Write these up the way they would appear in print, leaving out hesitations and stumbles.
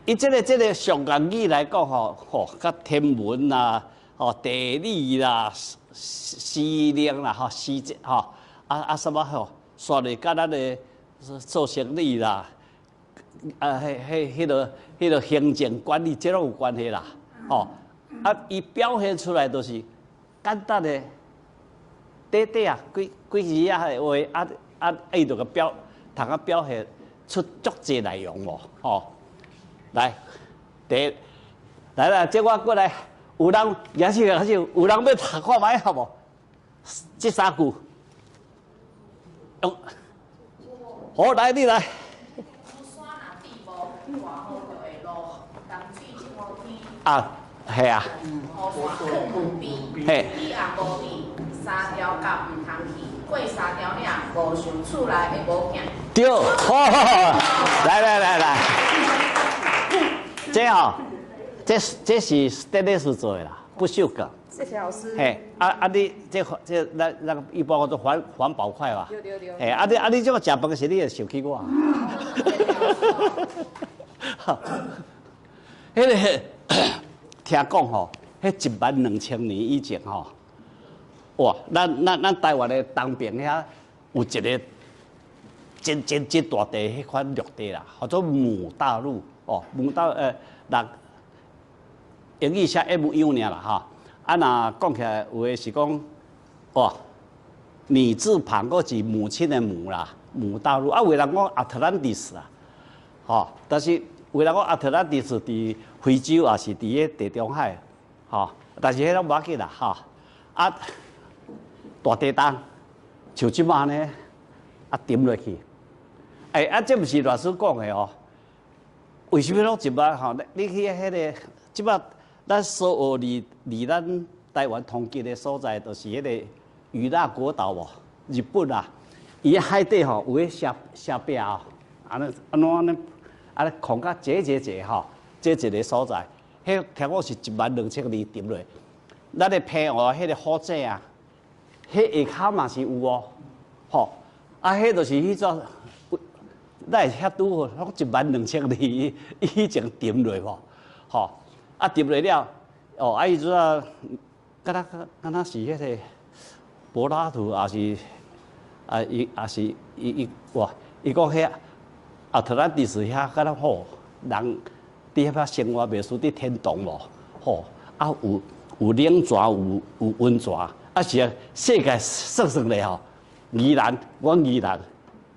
伊這個上國語來講吼，吼，佮天文啦，吼，地理啦，時令啦，吼，時節吼，啊啥物吼，煞咧佮咱的做生意啦，啊，彼彼彼彼個行政管理，這攏有關係啦，吼，啊，伊表現出來就是簡單的，短短啊，幾幾字仔的話，啊啊，伊就共表，通啊表現出足濟內容無，吼。來，第一，來啦，這我過來，有人舉手舉手，有人欲讀看覓好無？這三句，用，好，來你來。山若滴無，大雨就會落，冬水這雨天。啊，係啊。雨傘囥門邊，你也無佇，三條甲毋通去，過三條嶺，無想厝內的某囝。對，好，來來來來。這吼，這是 stainless 做的啦，不鏽鋼。謝謝老師。嘿，啊啊你這咱一般叫做環保筷吧。對對對。嘿，啊你這個食飯時，你會想起我。哈，彼個聽講吼，彼1萬2千年以前吼，哇，咱台灣的東邊遐有一個真真真大塊彼款陸地啦，號做母大陸。哦，母大六英語寫 M U 爾啦，吼。啊，若講起來有的是講，哇，女字旁閣是母親的母啦，母大陸。啊，有的人講阿特蘭蒂斯啊，吼，但是有的人講阿特蘭蒂斯佇非洲，也是佇彼地中海，吼，但是彼攏無要緊啦，吼。啊，大地動，像這馬呢，啊沉落去。欸，啊，這毋是老師講的哦。為啥物攏一萬吼？你去彼個，這擺咱所有離咱台灣同近的所在，就是彼個與那國島無？日本啊，伊海底吼有彼斜斜壁哦，按呢按怎按呢，按呢空甲這這這吼，這一個所在，彼聽講是1萬2千年沉落。咱的澎湖彼個火井啊，彼下跤嘛是有哦，吼，啊，彼就是彼種。咱會遐拄好，攏1萬2千年以前沉落無？吼，啊沉落了，哦，啊伊陣啊，敢若是彼個柏拉圖，也是啊伊也是伊伊哇，伊講遐阿特蘭蒂斯遐敢若吼人佇遐生活袂輸佇天堂無？吼，啊有冷泉，有溫泉，啊是啊，世界算算咧吼，宜蘭，阮宜蘭。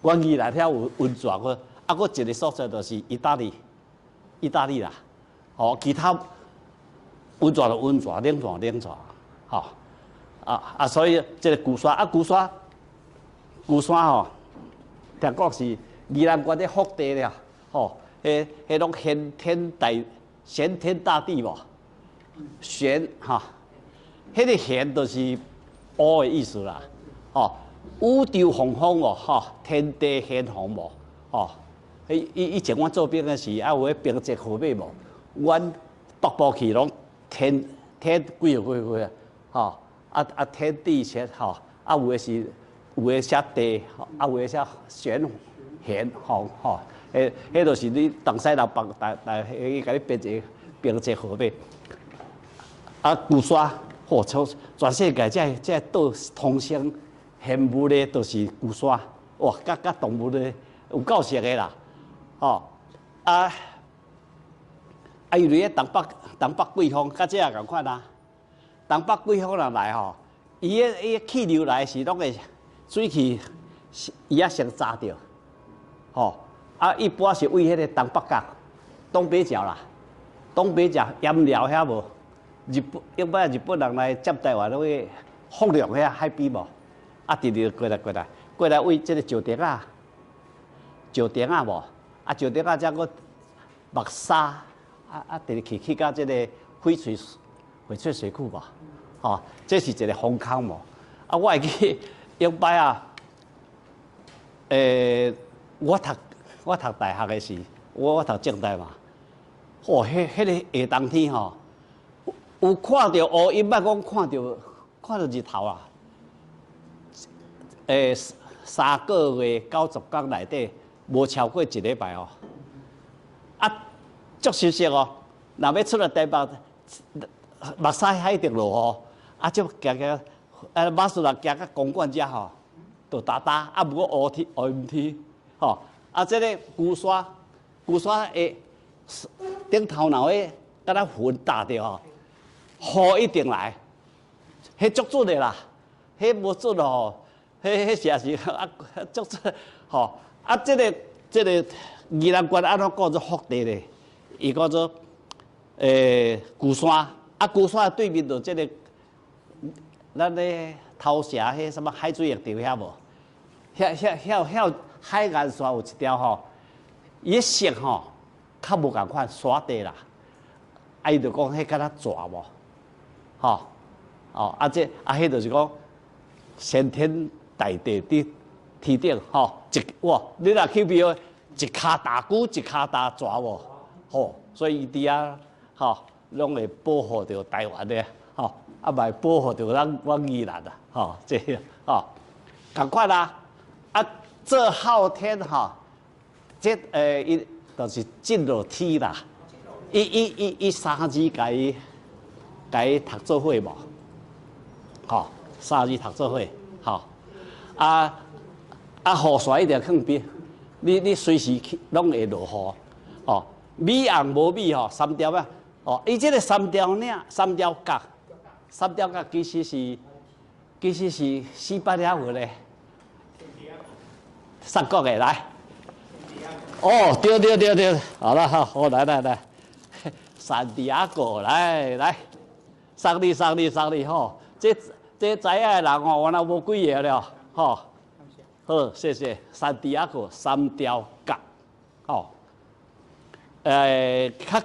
阮宜蘭遐有溫泉，閣啊，閣一個所在就是意大利，意大利啦，吼，其他溫泉就溫泉，冷泉冷泉，吼，啊啊，所以這個龜山啊，龜山，龜山吼，聽講是宜蘭縣的福地了，吼，彼彼攏玄天大玄天大帝無？玄哈，彼個玄就是烏的意思啦，吼。宇宙洪荒哦，吼，天地玄黃無，吼，以前阮做兵的時，啊有彼兵籍號碼無？阮北部去攏天天幾號幾號啊？吼，啊啊天地玄吼，啊有的是有的寫地，啊有的寫玄玄吼吼，彼彼就是你東西南北大大去共你編一個兵籍號碼。啊，龜山，吼，全世界這這島通生現物的，就是龜山，哇，佮動物的有夠熟的啦，吼，啊啊，因為東北東北季風，佮這也仝款啊。東北季風若來吼，伊的氣流來時，攏會水汽伊仔先炸著，吼，啊，一般是對彼个東北角、東北角啦，東北角鹽寮遐無？日本一擺日本人來佔台灣，攏去福隆遐海邊無？啊，直直過來過來，過來對這个石碇仔，石碇仔無？啊，石碇仔才閣目沙，啊啊，直直去去到這个翡翠水庫無？吼，這是一個風空無？啊，我會記前擺啊，我讀大學的時，我讀政大嘛，吼，彼個下冬天吼，有看著烏雲，莫講看著日頭啊！3個月90工內底，無超過一禮拜哦。啊，足熟悉哦。若欲出來台北，目屎海一定落雨，啊，就行行，啊，馬術人行到公館遮吼，就焦焦，啊，毋過烏天烏陰天，吼，啊，這个龜山，龜山的頂頭腦的，敢若雲搭著吼，雨一定來，彼足準的啦，彼無準吼，彼彼實是啊，足準吼，啊，這個宜蘭縣按怎講做福地咧？伊講做龜山，啊，龜山對面就這个咱咧頭城彼啥物海水浴場遐無？遐遐遐遐海岸線有一條吼，伊的色吼較無仝款沙地啦，啊，伊就講彼敢若蛇無？吼，哦，啊這啊，彼就是講先天大地佇天頂吼，一哇，你若去廟一跤踏龜，一跤踏蛇無？吼，所以伊佇遐吼，攏會保護著台灣的，吼，啊嘛會保護著咱阮宜蘭啊，吼，這吼，仝款啊，啊，做昊天吼，這伊就是進落天啦，伊伊伊伊三字共伊共伊讀做伙無？吼，三字讀做伙，吼，啊啊雨傘一定囥邊，你隨時去攏會落雨，吼，米紅無米吼，三條仔，哦，伊這个三條嶺、三條角、三條角其實是西班牙文咧，上國的來，哦，對對對對，好啦好，好來來來，三迪亞哥來來，送你送你送你吼，這這知影的人吼，原來無幾个了，吼，好，謝謝，三迪亞哥三條角，吼，較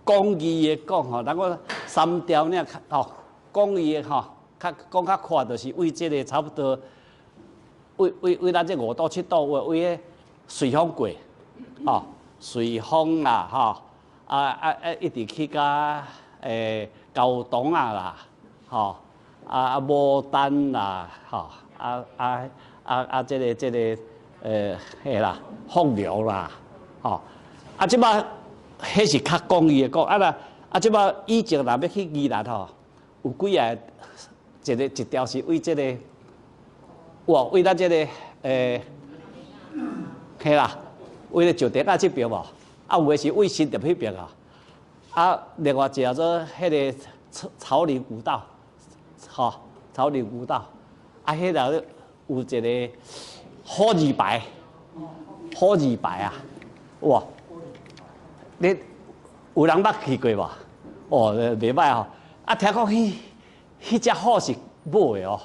廣義的講吼，咱講三條嶺吼，廣義的吼，較講較闊，就是為這个差不多，為為為咱這五都七都為彼隨風過，吼，隨風啦，吼，啊啊啊，一直去到高雄啊啦，吼，啊啊牡丹啦，吼，啊啊啊啊，這个這个彼啦，鳳寮啦，吼，啊這擺彼是較廣義的講，啊啦，啊這擺以前若欲去宜蘭吼，有幾个，一个一條是為這个，哇，為咱這个嘿啦，為咧石碇仔這邊無，啊有的是為新竹彼邊啊，啊另外一個做彼个草嶺古道，吼，草嶺古道，啊彼个有一个虎字牌，虎字牌啊，哇！你有人捌去過無？哦，袂䆀吼。啊，聽講彼彼隻虎是母的哦。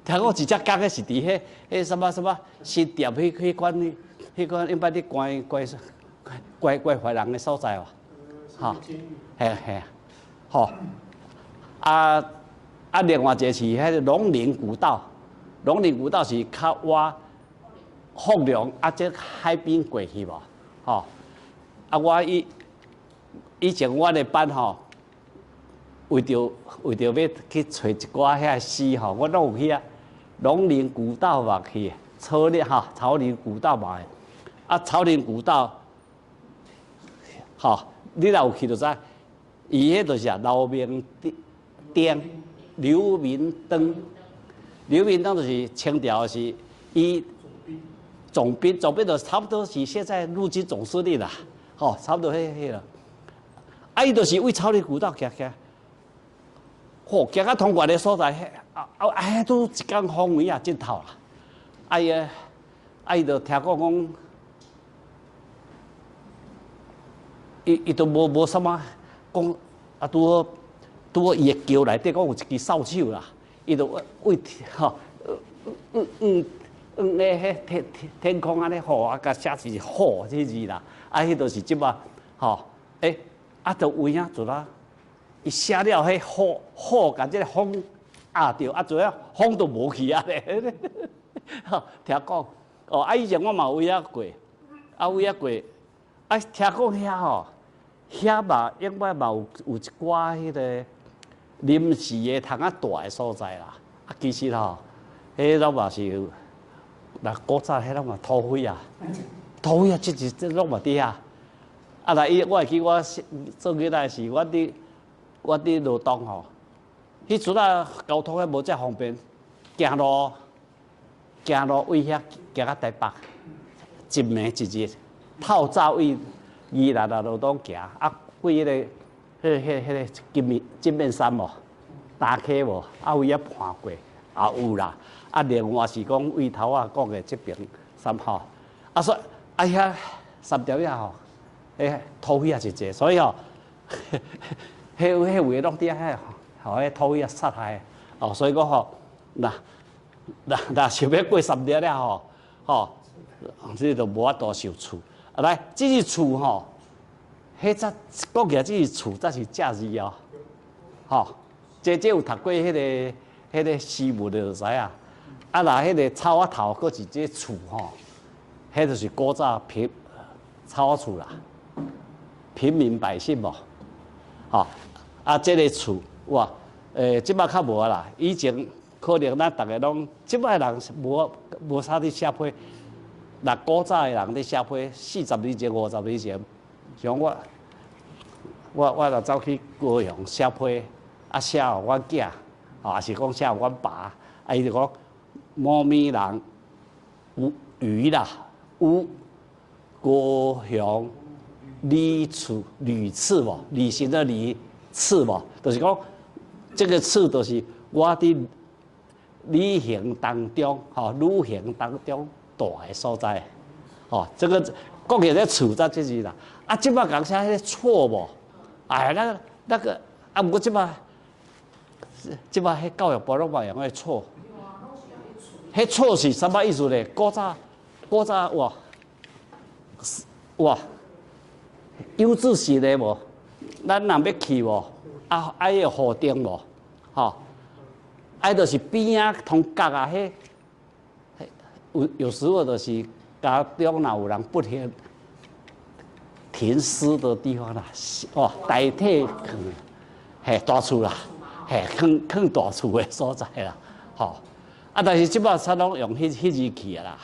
聽講一隻公的是佇彼彼啥物啥物新店彼彼款彼款應該佇關關關關懷人的所在無？吼，嘿嘿，吼。啊啊，另外一个是彼个龍嶺古道，龍嶺古道是較倚鳳寮啊，這海邊過去無？吼。啊！我以以前阮的班吼，為著欲去揣一寡遐詩吼，我攏有去啊。龍嶺古道嘛去，草嶺吼，草嶺古道嘛會。啊，草嶺古道，吼，你若有去就知，伊彼就是啊，劉明燈，劉明燈，劉明燈就是清朝是伊總兵，總兵就差不多是現在陸軍總司令啦。吼，差不多彼彼啦。啊，伊就是為草嶺古道行行，吼，行到通關的所在，啊啊啊，拄一工風雨啊，真透啦。啊伊，啊伊就聽講講，伊伊都無無啥物講，啊拄好拄好伊的橋內底講有一支掃帚啦，伊就為吼，嗯嗯嗯，咧彼天天天空按呢吼，啊，共寫是虎這字啦。啊，彼就是這擺，吼，欸，啊，就有影做啦。伊寫了彼虎虎共這个風壓著，啊，最後風都無去啊咧。吼，聽講，哦，啊，以前我嘛有遐過，啊，有遐過，啊，聽講遐吼，遐嘛應該嘛有有一寡彼个臨時的通啊蹛的所在啦。啊，其實吼，彼攏嘛是，若古早彼攏嘛土匪啊。土匪啊，這這這攏嘛佇遐，啊，來伊我會記我做囡仔時，我佇羅東吼，彼陣啊交通還無遮方便，行路位遐行到台北，一暝一日，透早位宜蘭啊羅東行，啊過彼个金面山無，大溪無，啊位遐盤過，也有啦。啊，另外是講位頭仔講的這爿三吼，啊所以啊遐三條仔吼，欸土匪也是濟，所以吼，彼位攏佇遐吼，彼土匪仔殺害，哦，所以講吼，若想欲過三條了吼，吼，這就無法度受厝。啊來，這是厝吼，彼才講起來，這是厝才是正字哦，吼，這有讀過彼个詩文的就知影。啊，若彼个草仔頭，閣是這厝吼，彼就是古早平草仔厝啦，平民百姓無，吼，啊，這个厝哇，這擺較無啊啦，以前可能咱逐个攏，這擺人無啥佇寫批，若古早的人佇寫批，40年前、50年前，像我若走去高雄寫批，啊寫予阮囝，吼，抑是講寫予阮爸，啊伊就講某咪人有魚啦，有高雄旅處旅次無，旅行的旅次無，就是講這个次就是我佇旅行當中，吼，旅行當中蹛的所在，吼，這个講起來厝才這是啦，啊，這擺講寫彼个錯無？哎，那個啊，毋過這擺彼教育部攏嘛用彼个錯，彼錯是啥物意思咧？古早哇哇，有志式的無？咱若欲去無？啊，愛個雨頂無？吼，愛就是邊仔通角啊，彼有時候就是家中若有人不幸停屍的地方啦，哦，代替囥，嘿，大厝啦，嘿，囥大厝的所在啦，吼，啊，但是這擺煞攏用彼字去啊啦。